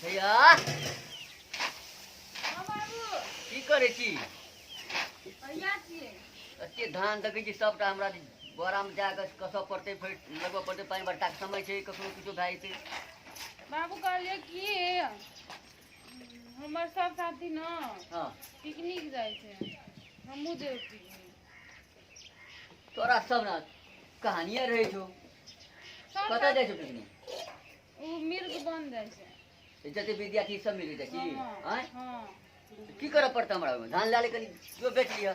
भैया, हँ बाबू। की करै छी? कहिया छियै? एते धान देखै छी सबटा हमरा बोरामे जा कऽ कसऽ पड़तै, फेर लगबऽ पड़तै। पानि बरसाके समय छै, कखनो किछो भए जेतै। बाबू, कहलियै कि हमर सब साथी ने पिकनिक जाइ छै, हमहूँ जेबै पिकनिक। तोरा सब ने कहानिये रहै छौ। सब कतऽ जाइ छौ पिकनिक? ओ मिर्ग बन जाइ छै। जते विद्यार्थी सब मिल जाइ छी? हँ। आँय? हँ। की करऽ पड़तै हमरा ओहिमे? धान लए ले कनि, जो बेच लिअ।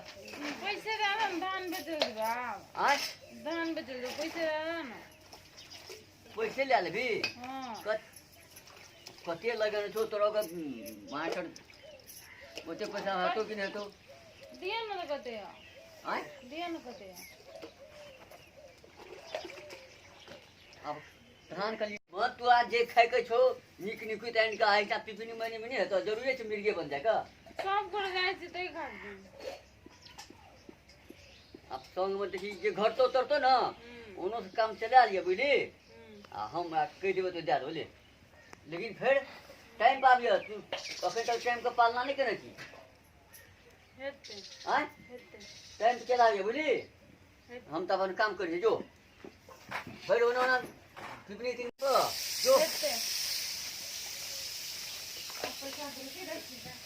पैसे दए दे ने, धान बेचल जेबै आब। आँय? धान बेचल जेबै, पैसे दए दे ने। पैसे लए लेबही? हँ। कते लगन छौ तोरा ओकर मास्टर? ओते पैसा हेतौ कि नहि हेतौ? दिअ ने तऽ कते? आँय? दिअ ने कते? आब धान कनि मत तू आज जे खाइके छौ नीक निकुत आनि कऽ आइ पिपनी मनी मे नहि हेतौ। जरूरे छै मिर्गे बन जाय कऽ? सब गोटे जाइ छै तै खातिर। आब संगमे देखी जे घटतो तरतो ने, ओनो से काम चला लिअ, बुझली? आ हम कहि देबै तऽ दए देबै ले, लेकिन फेर टाइम पर आबियह तू। अखन तक टाइमके पालना नहि केने छी। हेतै। आँय? हेतै। टाइम पर चलि आबियह, बुझली? हेतै। हम तऽ अपन काम करै छी, जो फेर ओना ओना पिपनी तीन जो। हेतै। पैसा देखे दै छी तऽ।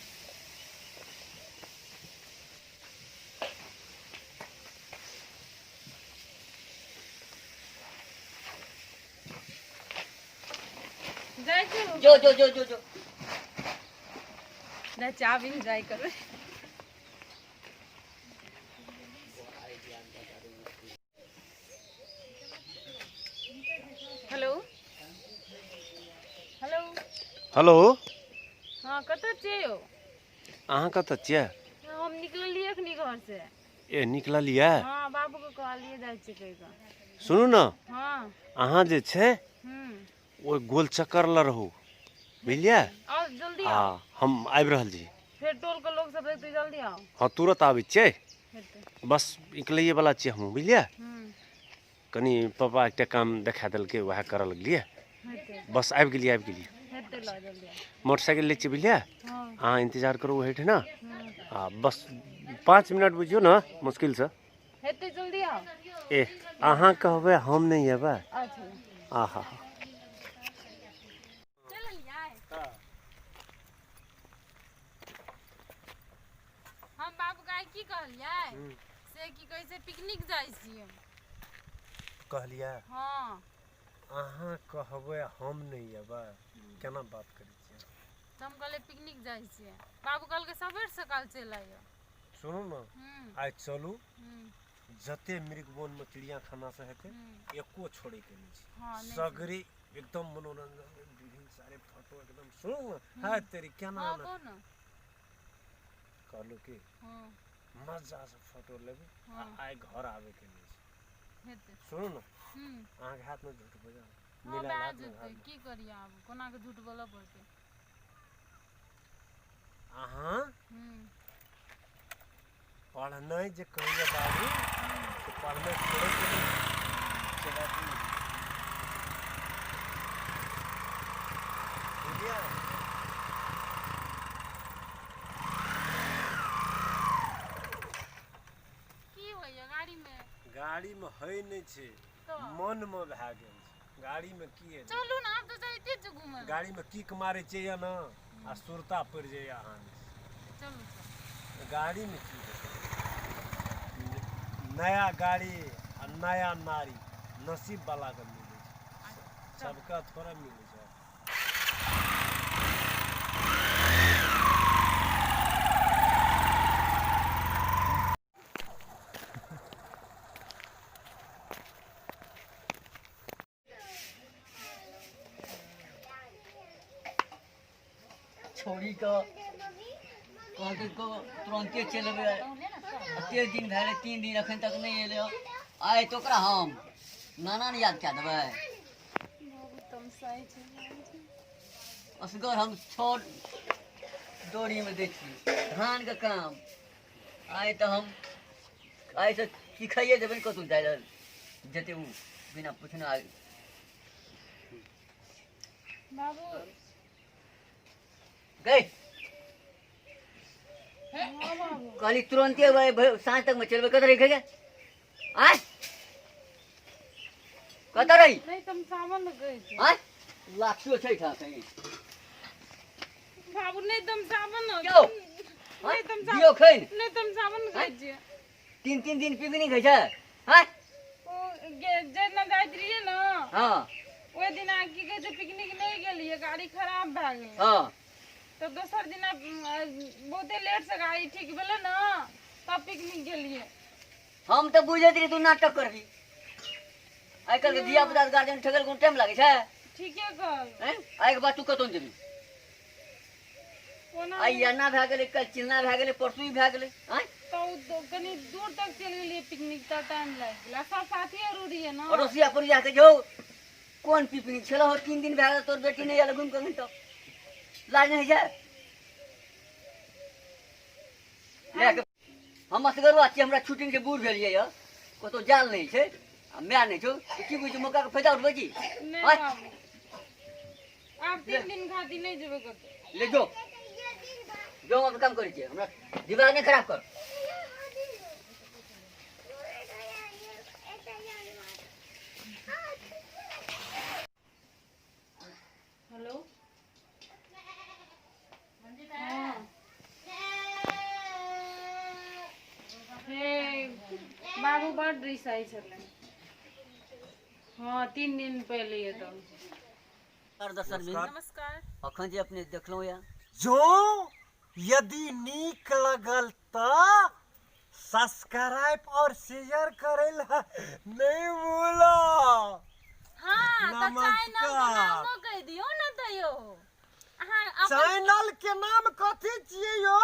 जाइ छी। जो जो जो जो जो। जाइ छी, आब एन्जॉय करबै। Hello hello. हेलो। हँ, कतऽ छियै यौ? अहाँ कतऽ छियै? हम निकललियै एखनी घरसँ। ए, निकललियै? हँ, बाबूके कहलियै जाइ छियै कहि कऽ। सुनू ने। हँ। अहाँ जे छै ओहि गोल चक्कर लऽ रहू, बुझलियै? आउ जल्दी। आ आउ। हम आबि रहल छी। फेर टोलके लोक सब देखतै, जल्दी आउ। हँ, तुरत आबै छियै। हेतै। बस निकलैए वला छियै हमहूँ, बुझलियै? कनि पापा एकटा काम देखा देलकै, वएह करऽ लगलियै। हेतै। बस आबि गेलियै, आबि गेलियै। हेतै, लऽ जल्दी आउ। मोटरसाइकिल लै छियै, बुझलियै? हँ। अहाँ इन्तजार करू ओहिठाम। आ बस 5 मिनट बुझियौ ने मुश्किलसँ। हेतै, जल्दी आउ। ए, अहाँ कहबै हम नहि अयबै? अच्छा। आहा। चलि एलियै? हम बाबूके आइ की कहलियै से की कहै छै, पिकनिक जाइ छियै। कहलियै? हँ। अहाँ कहबै हम नहि अयबै? केना बात करै छियै? तऽ हम कहलियै पिकनिक जाइ छियै। बाबू कहलकै सबेर सकाल चलि आइयो। सुनू ने। आइ चलू। जते मृग वनमे चिड़िया खाना से हेतै, एको छोड़ैके नहि छै। हँ, नहि छै। सगरे एकदम मनोरंजन, विभिन्न सारे फोटो एकदम। सुनू ने, है तेरी केना हँ। ने। कहू ने। कहलू कि मजासँ फोटो लेबै आ आइ घर आबैके नहि छै। हेतै। सुनू ने। अहाँके हाथमे झूठ बजल मिलायल भए हाथ ने जेतै। घरमे। की करियै आब, कोना कऽ झूठ बोलऽ पड़तै। अहाँ पढ़नाइ जे कहैया बाबू से पढ़नाइ छोड़ैके नहि से बात नहि, बुझलियै? की होइया गाड़ीमे? गाड़ीमे होइ नहि छै। तऽ? मनमे भए गेल छै, गाड़ीमे की हेतै? चलू ने, आब तऽ जाइते छियै घुमय लए। गाड़ीमे किक मारै छियै ने आ सुरता पड़ि जाइए अहाँ दिस। चलू चलू। गाड़ीमे की हेतै? नया गाड़ी आ नया नारी नसीब वालाके मिलै छै, सबके थोड़ा मिलै छै। छोड़ी कऽ कहलकै तुरन्ते चलि अयबै। एते दिन भए गेलै, 3 दिन, एखन तक नहि एलै। आइ तऽ ओकरा हम नाना ने याद कए देबै। बहुत तमसाइ छै। असगर हम छओ डोरीमे दै छी धानके काम। आइ तऽ हम आइसँ सिखाइए देबै ने, कतहु जाइ लए जेतै ओ बिना पूछने आइ। बाबू। गई। हाँ बाबू। कहली तुरंते साँझ तक में चलबै, कतऽ रही गए? आय, कतऽ रही? नहि, तऽ हम सावन गए छी। आय, लाठियो छै ठाम कहीं। बाबू, नहि तऽ हम सावन क्यों? नहि तऽ हम दियौ खैन। नहि तऽ हम सावन गए छियै। तीन तीन दिन पिकनिक होइ छै, आँय? ओ जेना जाइत रहियै ने, ओहि दिना की कहै छै, पिकनिक नहि गेलियै, गाड़ी खराब भए गेलै। तऽ दोसर दिना बहुते लेटसँ गाड़ी ठीक भेलै ने, तब पिकनिक गेलियै। हम तऽ बुझैत रही तू नाटक करबी। आइ काल्हि के धिया पुता गार्जियन ठगल कोनो टाइम लागै छै? ठीके कहल। हैं, आइ के बाद तू कतौ नहि जेबी। कोना? आइ एना भए गेलै, काल्हि चिलना भए गेलै, परसू ई भए गेलै, आँय? तऽ ओ तऽ कनि दूर तक चलि गेलियै पिकनिक, तऽ टाइम लागि गेलै आ सब साथी आर रहियै ने। अड़ोसिया पड़ोसिया के जो कोन पिकनिक छलौ हो, 3 दिन भए गेल, तोर बेटी नहि आयल घुमि कऽ, तऽ लाज नहि होइ छै? लए के हम असगरुआ छियै, हमरा छुट्टी छै, बूढ़ भेलियै यऽ, कतहु जायल नहि छै आ माय नहि छौ, तऽ की बुझै छी, मौकाके फायदा उठबै छी? नहि। आँय? बाबू, आब 3 दिन खातिर नहि जेबै कतौ। ले जो, जो, हम काम करै छियै, हमरा दिमाग नहि खराब कर। हेलो, हाँ हे बाबू, बड रिसाइ छलै। हाँ, 3 दिन पहिले तऽ। दर्शक। नमस्कार। अखन जे अपने देखलहुँ यऽ, जो यदि नीक लगल तऽ सब्सक्राइब और शेयर करे ला नहीं भूलो। हाँ, तऽ चैनल के नमस्कार। नामो कहि दियौ ने तैयो अहाँ अपन। चैनल के नाम कथी छियै यौ?